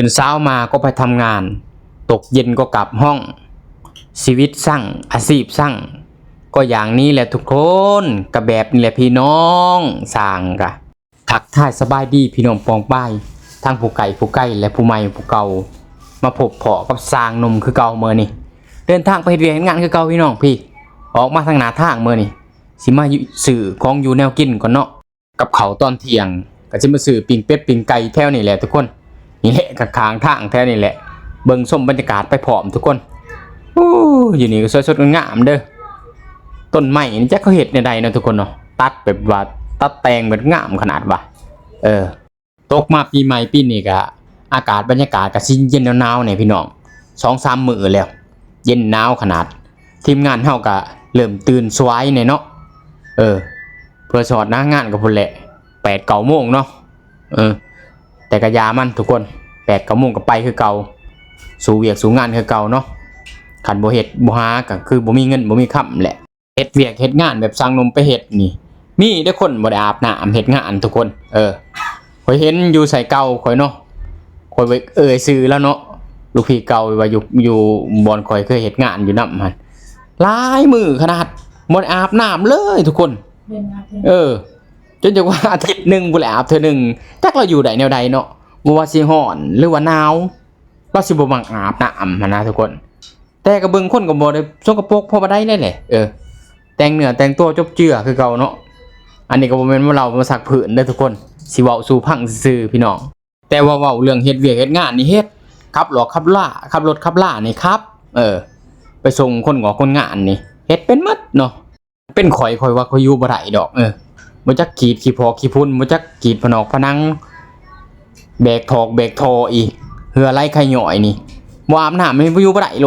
ຕື່ນເຊົ້າມາກໍໄປທຳງານ ຕົກເຢັນກໍກັບຫ້ອງ ຊີວິດຊ່າງ ອາຊີບຊ່າງ ກໍຢ່າງນີ້ແຫຼະທຸກຄົນ ກໍແບບນີ້ແຫຼະພີ່ນ້ອງ ຊ່າງກະ ທັກທາຍສະບາຍດີພີ່ນ້ອງປ້ອງປາຍ ທັງຜູ້ໃກ້ຜູ້ໄກ ແລະ ຜູ້ໃໝ່ຜູ້ເກົ່າ ມາພົບພໍ້ກັບຊ່າງໜຸ່ມຄືເກົ່າມື້ນີ້ ເດີນທາງໄປເຮັດວຽກເຮັດງານຄືເກົ່າພີ່ນ້ອງ ພີ້ ອອກມາທາງໜ້າທາງມື້ນີ້ ຊິມາຊື້ຂອງຢູ່ແນວກິນກ່ອນເນາະ ກັບເຂົ້າຕອນທ່ຽງ ກໍຊິມາຊື້ປີ້ງເປັດປີ້ງໄກ່ແຖວນີ້ແຫຼະທຸກຄົນ ນີ້ແຫຼະ ຂ້າງໆທາງແຖວນີ້ແຫຼະ ເບິ່ງຊົມບັນຍາກາດໄປພ້ອມທຸກຄົນ. ໂອ້ ຢູ່ນີ້ກໍສວຍສົດງົດງາມເດີ ຕົ້ນໄມ້ນີ້ຈັກເຂົາເຮັດແນວໃດເນາະທຸກຄົນເນາະ ຕັດແບບວ່າຕັດແຕ່ງແບບງາມຂະໜາດວ່າ ເອີ ຕົກມາປີໃໝ່ປີນີ້ກະ ອາກາດບັນຍາກາດກະຊິເຢັນໜາວໆແດ່ພີ່ນ້ອງ ສອງສາມມື້ແລ້ວ ເຢັນໜາວຂະໜາດ ທີມງານເຮົາກະເລີ່ມຕື່ນສວາຍແດ່ເນາະ ເອີ ເພື່ອຊິຮອດໜ້າງານກໍພຸ້ນແຫຼະ ແປດເກົ້າໂມງເນາະ ເອີ ແຕ່ກະຢ່າມັນທຸກຄົນ ແປດເກົ້າໂມງກໍໄປຄືເກົ່າ ສູ້ວຽກສູ້ງານຄືເກົ່າເນາະ ຄັນບໍ່ເຮັດບໍ່ຫາກໍຄືບໍ່ມີເງິນບໍ່ມີຄຳແຫຼະ. ເຮັດວຽກເຮັດງານແບບຊ່າງໜຸ່ມໄປເຮັດນີ້ ມີເດ້ຄົນບໍ່ໄດ້ອາບນ້ຳເຮັດງານທຸກຄົນ ເອີ ຂ້ອຍເຫັນຢູ່ໃສເກົ່າຂ້ອຍເນາະ ຂ້ອຍບໍ່ເອີ່ຍຊື່ລາວເນາະ ລູກພີ່ເກົ່າວ່າຢູ່ ຢູ່ບ່ອນຂ້ອຍເຄີຍເຮັດງານຢູ່ນຳຫັ້ນ ຫຼາຍມື້ຂະໜາດບໍ່ໄດ້ອາບນ້ຳເລີຍທຸກຄົນ ເອີ ຈົນຈະວ່າອາທິດໜຶ່ງພຸ້ນແຫຼະອາບເທື່ອໜຶ່ງ ຈັກລາວຢູ່ໄດ້ແນວໃດເນາະ ບໍ່ວ່າຊິຮ້ອນຫຼືວ່າໜາວ ລາວຊິບໍ່ມັກອາບນ້ຳຫັ້ນນະທຸກຄົນ. ແຕ່ກໍເບິ່ງຄົນກໍບໍ່ໄດ້ສົກກະປົກພໍປານໃດແຫຼະ ເອີ ແຕ່ງເນື້ອແຕ່ງຕົວຈົບເຈືອຄືເກົ່າເນາະ ອັນນີ້ກໍບໍ່ແມ່ນວ່າເວົ້າມາຊັກພື້ນເດີທຸກຄົນ ຊິເວົ້າສູ່ຟັງຊື່ໆພີ່ນ້ອງ ແຕ່ວ່າເວົ້າເລື່ອງເຮັດວຽກເຮັດງານນີ້ເຮັດ ຂັບຫຼອກຂັບລາ ຂັບລົດຂັບລານີ້ຂັບ ເອີ ໄປສົ່ງຄົນງອກຄົນງານນີ້ ເຮັດເປັນໝົດເນາະ. ເປັນຂ້ອຍ ຂ້ອຍວ່າຂ້ອຍຢູ່ບໍ່ໄດ້ດອກ ເອີ ບໍ່ຈັກກຣີດຂີ້ຜອກຂີ້ຝຸ່ນ ບໍ່ຈັກກຣີດຜະນອກຜະໜັງ ແບກຖອກແບກທໍ່ອີກ ເຫື່ອໄຫຼໄຄຍ້ອຍນີ້ ບໍ່ອາບນ້ຳນີ້ບໍ່ຢູ່ບໍ່ໄດ້ໂລດ.